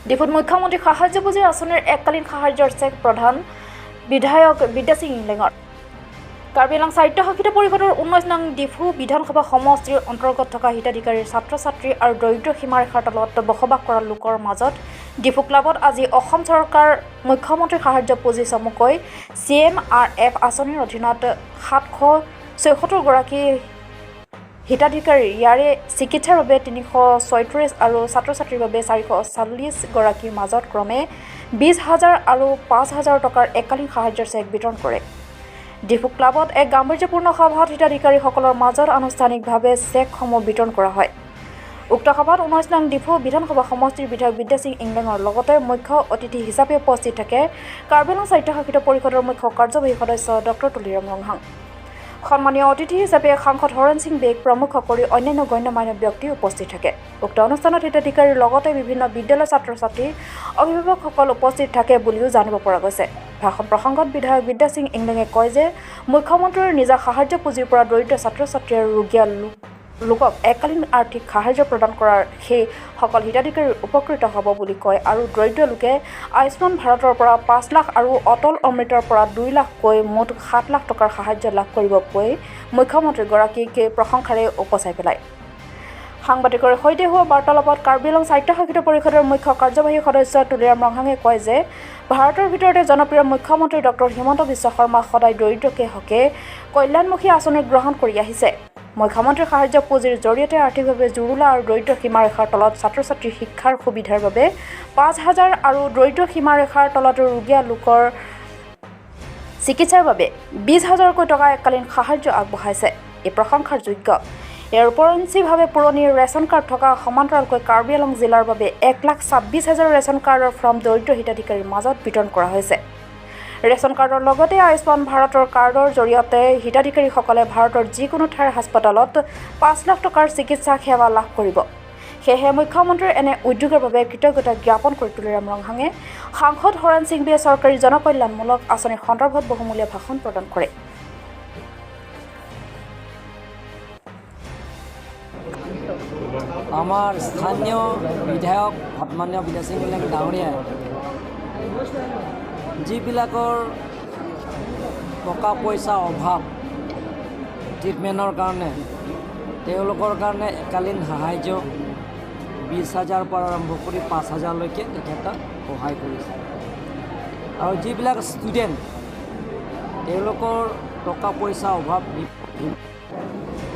ডিফুত মুখ্যমন্ত্ৰী সাহায্য পুঁজিৰ আঁচনিৰ এককালীন সাহায্যৰ চেক প্ৰদান বিধায়ক বিদ্যাসিং ইংলেঙৰ। কাৰ্বি আংলং স্বায়ত্তশাসিত পৰিষদৰ 19 নং ডিফু বিধানসভা সমষ্টিৰ অন্তৰ্গত থকা হিতাধিকাৰীৰ ছাত্ৰ ছাত্ৰী আৰু দৰিদ্ৰ সীমাৰেখাৰ তলত বসবাস কৰা লোকৰ মাজত ডিফু ক্লাবত আজি অসম চৰকাৰ মুখ্যমন্ত্ৰী সাহায্য পুঁজি চমুকৈ CMRF আঁচনিৰ অধীনত 776 গৰাকী হিতাধিকাৰীৰ ইয়াৰে চিকিৎসাৰ বাবে 336 আৰু ছাত্ৰ ছাত্ৰীৰ বাবে 440 গৰাকীৰ মাজত ক্ৰমে 20,000 আৰু 5,000 টকাৰ এককালীন সাহায্যৰ চেক বিতৰণ কৰে। ডিফু ক্লাবত এক গাম্ভীৰ্যপূৰ্ণ সভাত হিতাধিকাৰীসকলৰ মাজত আনুষ্ঠানিকভাৱে চেকসমূহ বিতৰণ কৰা হয়। উক্ত সভাত 19 নং ডিফু বিধানসভা সমষ্টিৰ বিধায়ক বিদ্যাসিং ইংলেঙৰ লগতে মুখ্য অতিথি হিচাপে উপস্থিত থাকে কাৰ্বি আংলং স্বায়ত্তশাসিত পৰিষদৰ মুখ্য কাৰ্যবাহী সদস্য ডক্টৰ তুলিৰাম ৰংহাং। সন্মানীয় অতিথি হিচাপে সাংসদ হৰেণ সিং বেগ প্ৰমুখ কৰি অন্যান্য গণ্যমান্য ব্যক্তি উপস্থিত থাকে। উক্ত অনুষ্ঠানত হিতাধিকাৰীৰ লগতে বিভিন্ন বিদ্যালয়ৰ ছাত্ৰ ছাত্ৰী, অভিভাৱকসকল উপস্থিত থাকে বুলিও জানিব পৰা গৈছে। ভাষণ প্ৰসংগত বিধায়ক বিদ্যাসিং ইংলেঙে কয় যে মুখ্যমন্ত্ৰীৰ নিজা সাহায্য পুঁজিৰ পৰা দৰিদ্ৰ ছাত্ৰ ছাত্ৰী আৰু ৰোগীয়া লোকক এককালীন আৰ্থিক সাহায্য প্ৰদান কৰাৰ সেইসকল হিতাধিকাৰী উপকৃত হ'ব বুলি কয় আৰু দৰিদ্ৰ লোকে আয়ুষ্মান ভাৰতৰ পৰা 5 লাখ আৰু অটল অমৃতৰ পৰা 2 লাখকৈ মুঠ 7 লাখ টকাৰ সাহায্য লাভ কৰিব কৈ মুখ্যমন্ত্ৰীগৰাকীক প্ৰশংসাৰে উপচাই পেলায়। সাংবাদিকৰ সৈতে হোৱা বাৰ্তালাপত কাৰ্বি আংলং স্বায়ত্তশাসিত পৰিষদৰ মুখ্য কাৰ্যবাহী সদস্য তুলিৰাম ৰংহাঙে কয় যে ভাৰতৰ ভিতৰতে জনপ্ৰিয় মুখ্যমন্ত্ৰী ডক্টৰ হিমন্ত বিশ্ব শৰ্মা সদায় দৰিদ্ৰকে হকে কল্যাণমুখী আঁচনি গ্ৰহণ কৰি আহিছে। মুখ্যমন্ত্ৰীৰ সাহায্য পুঁজিৰ জৰিয়তে আৰ্থিকভাৱে জুৰুলা আৰু দৰিদ্ৰ সীমাৰেখাৰ তলত ছাত্ৰ ছাত্ৰীৰ শিক্ষাৰ সুবিধাৰ বাবে 5,000 আৰু দৰিদ্ৰ সীমাৰেখাৰ তলত ৰোগীয়া লোকৰ চিকিৎসাৰ বাবে 20,000কৈ টকা এককালীন সাহায্য আগবঢ়াইছে। এই প্ৰশংসাৰ যোগ্য। ইয়াৰ উপৰঞ্চিভাৱে পুৰণি ৰেচন কাৰ্ড থকা সমান্তৰালকৈ কাৰ্বি আংলং জিলাৰ বাবে 1,26,000 ৰেচন কাৰ্ডৰ ফৰ্ম দৰিদ্ৰ হিতাধিকাৰীৰ মাজত বিতৰণ কৰা হৈছে। ৰেচন কাৰ্ডৰ লগতে আয়ুষ্মান ভাৰতৰ কাৰ্ডৰ জৰিয়তে হিতাধিকাৰীসকলে ভাৰতৰ যিকোনো ঠাইৰ হাস্পতালত 5 লাখ টকাৰ চিকিৎসা সেৱা লাভ কৰিব। সেয়েহে মুখ্যমন্ত্ৰীৰ এনে উদ্যোগৰ বাবে কৃতজ্ঞতা জ্ঞাপন কৰি তুলিৰাম ৰংহাঙে সাংসদ হৰেণ সিং বেয়ে চৰকাৰী জনকল্যাণমূলক আঁচনিৰ সন্দৰ্ভত বহুমূলীয়া ভাষণ প্ৰদান কৰে। আমাৰ স্থানীয় বিধায়ক সন্মানীয় বিদ্যাসিং ইংলেং ডাঙৰীয়াই যিবিলাকৰ টকা পইচা অভাৱ ট্ৰিটমেণ্টৰ কাৰণে তেওঁলোকৰ কাৰণে একালীন সাহায্য 20,000 পৰা আৰম্ভ কৰি 5,000লৈকে তেখেতক সহায় কৰিছে। আৰু যিবিলাক ষ্টুডেণ্ট তেওঁলোকৰ টকা পইচা অভাৱ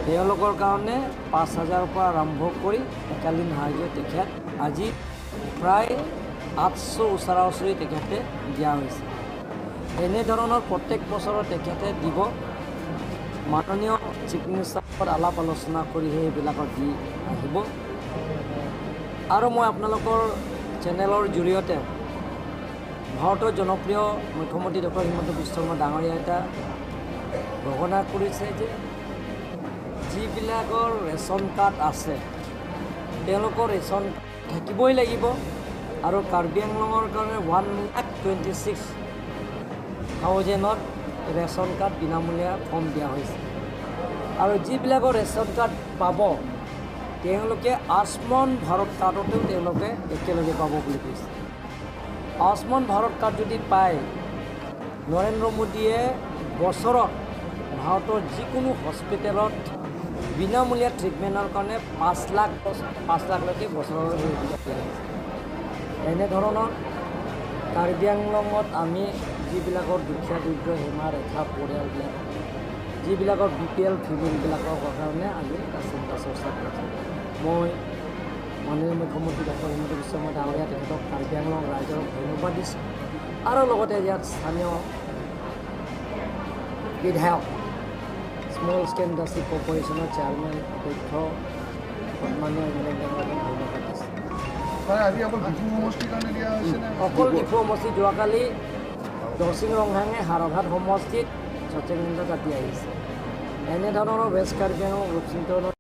তেওঁলোকৰ কাৰণে 5,000 পৰা আৰম্ভ কৰি একালীন সাহায্য তেখেত আজি প্ৰায় 800 ওচৰা ওচৰি তেখেতে দিয়া হৈছে। এনেধৰণৰ প্ৰত্যেক বছৰত তেখেতে দিব। মাননীয় চিফ মিনিষ্টাৰৰ আলাপ আলোচনা কৰি সেইবিলাকত দি আহিব। আৰু মই আপোনালোকৰ চেনেলৰ জৰিয়তে ভাৰতৰ জনপ্ৰিয় মুখ্যমন্ত্ৰী ডক্টৰ হিমন্ত বিশ্ব শৰ্মা ডাঙৰীয়া এটা ঘোষণা কৰিছে যে যিবিলাকৰ ৰেচন কাৰ্ড আছে তেওঁলোকৰ ৰেচন থাকিবই লাগিব আৰু কাৰ্বি আংলঙৰ কাৰণে 1,26,000 ৰেচন কাৰ্ড বিনামূলীয়া ফৰ্ম দিয়া হৈছে। আৰু যিবিলাকৰ ৰেচন কাৰ্ড পাব তেওঁলোকে আয়ুষ্মান ভাৰত কাৰ্ডতেও তেওঁলোকে একেলগে পাব বুলি কৈছে। আয়ুষ্মান ভাৰত কাৰ্ড যদি পায়, নৰেন্দ্ৰ মোদীয়ে বছৰত ভাৰতৰ যিকোনো হস্পিটেলত বিনামূলীয়া ট্ৰিটমেণ্টৰ কাৰণে 5 লাখলৈকে বছৰৰ সুবিধা দিয়া হৈছে। এনেধৰণৰ কাৰ্বি আংলঙত আমি যিবিলাকৰ দুখীয়া দৰিদ্ৰ সীমা ৰেখা পৰিয়ালবিলাক, যিবিলাকৰ BPL ফেমিলিবিলাকৰ কাৰণে আমি এটা চিন্তা চৰ্চা কৰিছোঁ। মই মাননীয় মুখ্যমন্ত্ৰী ডক্টৰ হিমন্ত বিশ্ব শৰ্মা ডাঙৰীয়া তেখেতক কাৰ্বি আংলং ৰাইজক ধন্যবাদ দিছোঁ। আৰু লগতে ইয়াত স্থানীয় বিধায়ক স্মল স্কেল ইণ্ডাষ্ট্ৰী কৰ্পৰেশ্যনৰ চেয়াৰমেন অধ্যক্ষ সন্মানীয় ইংলেং ডাঙৰীয়াক ধন্যবাদ দিছোঁ। অকল ডিফু সমষ্টি, যোৱাকালি দৰচিং ৰংহাঙে হাৰঘাট সমষ্টিত সচেতনতা জাতি আহিছে। এনেধৰণৰ ৱেষ্ট কাৰ্বি আংলং ৰূপচিন্তনৰ